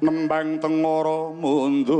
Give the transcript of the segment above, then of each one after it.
Nembang tengara mundur.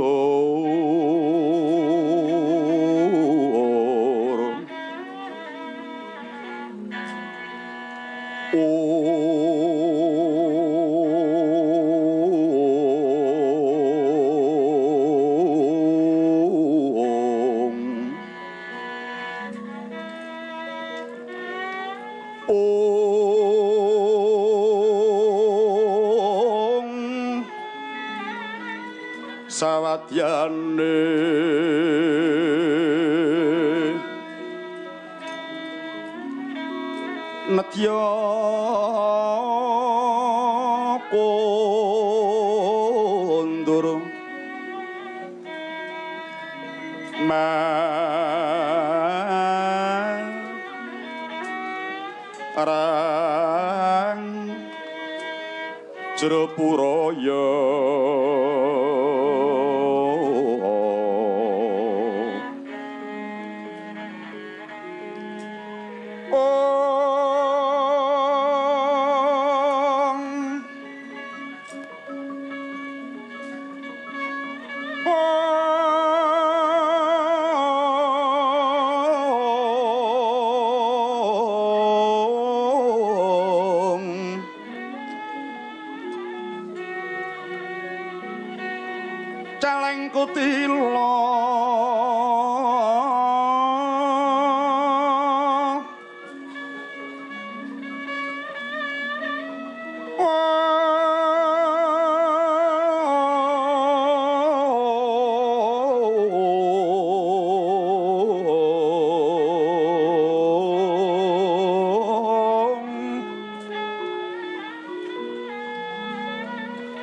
Sawadyane nedya kondur marang jero puraya.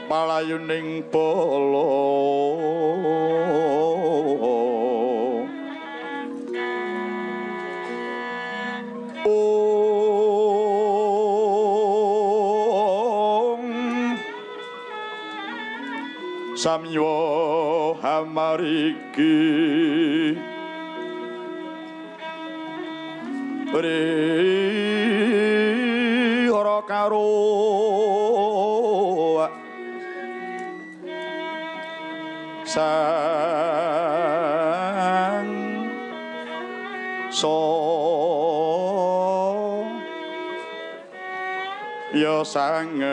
Palayuning bala ong samya hamariki ri ora karo sang so ya sanget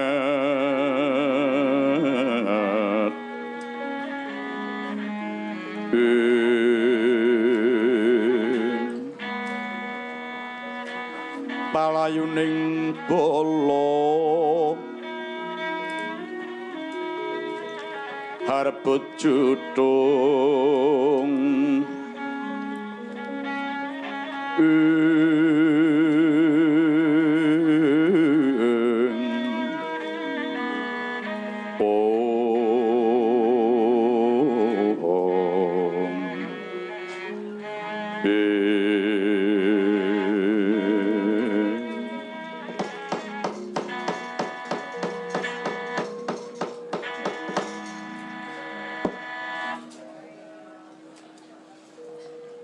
palayuning bala harbut jutung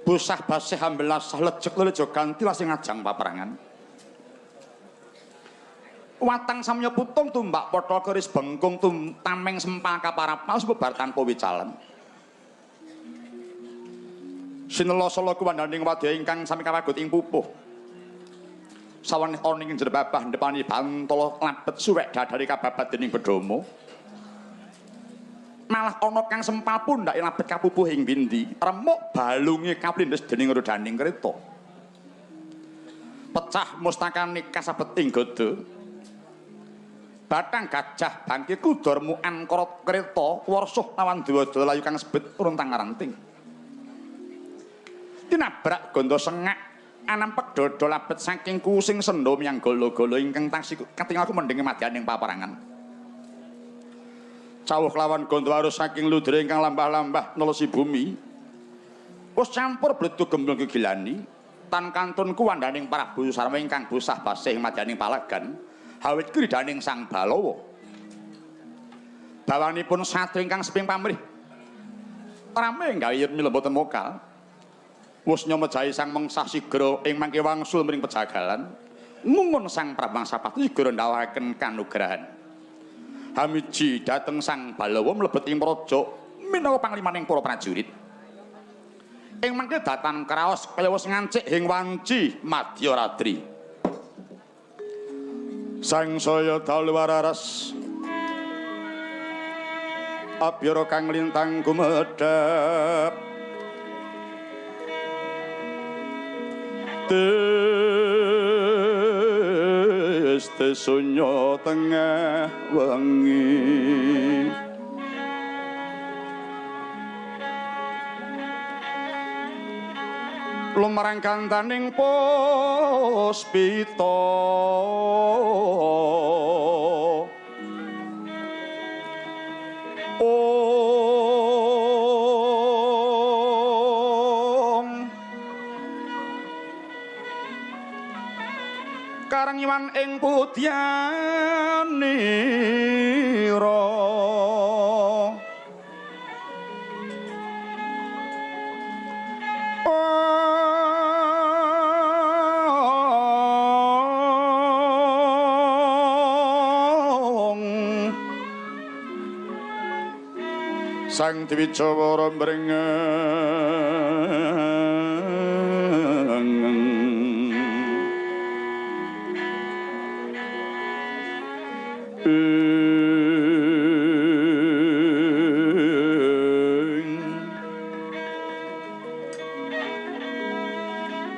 Bosah basih ambelasah lejek lelejo ganti lasing ngajang paperangan. Watang samya putung tumbak potol keris bengkung tameng sempal kaparapal sumebar tanpa wicalan. Sinela sala kuwandaning wadya ingkang sami kawagut ing pupuh. Sawenih ana ing jero babah ndepani bantala labet suwek dadari kababat dening bedama. Malah ana kang sempal pundhake labet kapupuh ing bindi, remuk balunge kaplindes dening rodaning kereta. Pecah mustakane kasabet ing gada. Bathang gajah bangke kudor muan korot kereta warsuh lawan dewada layu kang sebet runtang-ranting. Tinabrak gondo sengak anampek dada labet saking kusing sendha miyang gala-gala ingkang taksih katingal kumendhing madyaning paparangan. Cawuh kelawan gondo arus saking ludre ingkang lambah-lambah nelesi bumi. Wis campur bledug gemblung gegilani tan kantun kuwandaning Prabu Sarma ingkang bosah basih madyaning palagan hawit kridaning Sang Balawa. Bawanipun satri ingkang seping pamrih rame gawe mila boten mokal. Wis nyomejahi sang mengsah sigra ing mangke wangsul mring pejagalan ngungun Sang Prabu Mangsapati sigra ndhawaken kanugrahan. Hamiji dhateng Sang Balawa mlebet ing praja minangka panglimaning para prajurit. Ing mangke datan kraos kaya wis ngancik ing wanci madya ratri. Sang saya dalu wararas abyara kang lintang gumedhap tes sunya tengah wengi lumarang kantaning puspita Om karangiwan ing pudyanira Sang Dwijawara mrengeng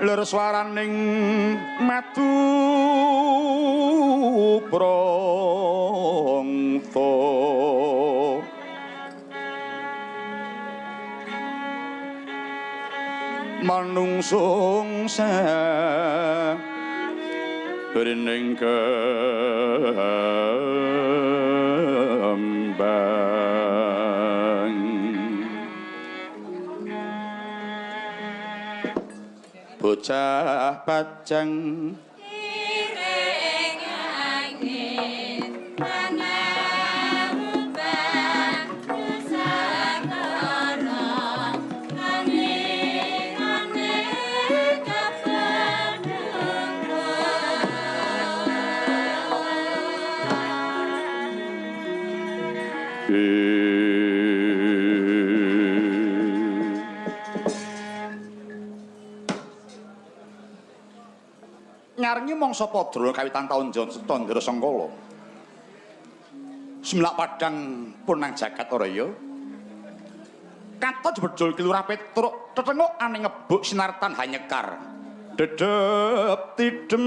lir swaraning madu prangta manungsung sabrining kembang bocah pacang iring angin Nyarengi mangsa Padra kawitan taun Candra Sangkala. Sumlak padhang punang jagat raya. Katon jebedul Ki Lurah Petruk tetenguk ane ngebuk sinartan hanyekar. Dedep tidem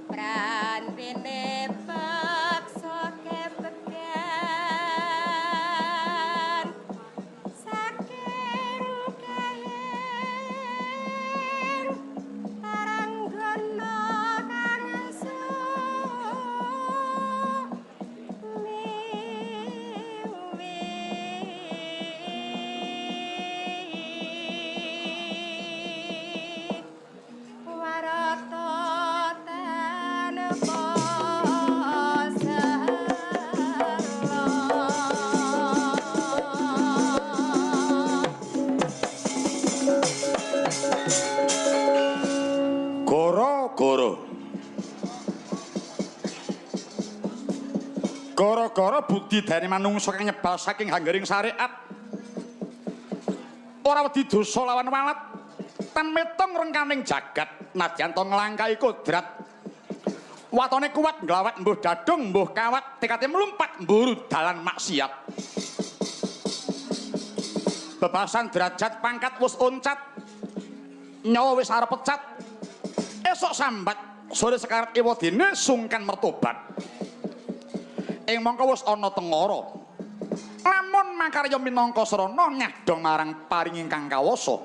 Prantene paksa kepek. Gara-gara budidayane manungsa kang nyebal saking hanggaring syariat. Ora wedi dosa lawan walat, tan metong rengkaning jagat nadyan to nglangkahi kodrat. Watone kuat nglawat mbuh dadung mbuh kawat, tekate mlumpat mburu dalan maksiat. Bebasan derajat pangkat wis oncat, nyawa wis arep pecat. Esok sambat sore sekarat ewadene sungkan mertobat. Ing mangka wis ana tengara. Lamun makarya minangka srana nyadong marang paring ingkang kawasa.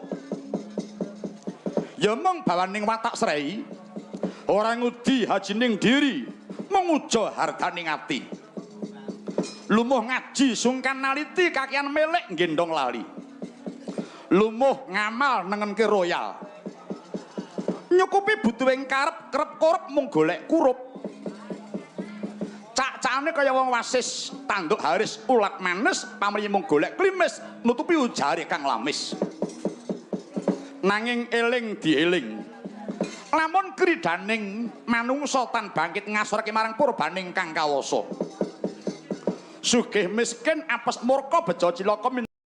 Ya mung bawaning watak srei, ora ngudi hajining diri, menguja hardaning ati. Lumuh ngaji sungkan naliti kakean melek nggendong lali. Lumuh ngamal nengenke royal. Nyukupi butuhing karep kerep korup mung golek kurup. Cak-cakane kaya wong wasis, tanduk haris ulat manis, pamrih mung golek klimis, nutupi ujare kang lamis. Nanging eling dieling. Lamun kridaning manungsa tan bangkit ngasorake marang purbaning kang kawasa. Sugih miskin apes murka bejo cilaka.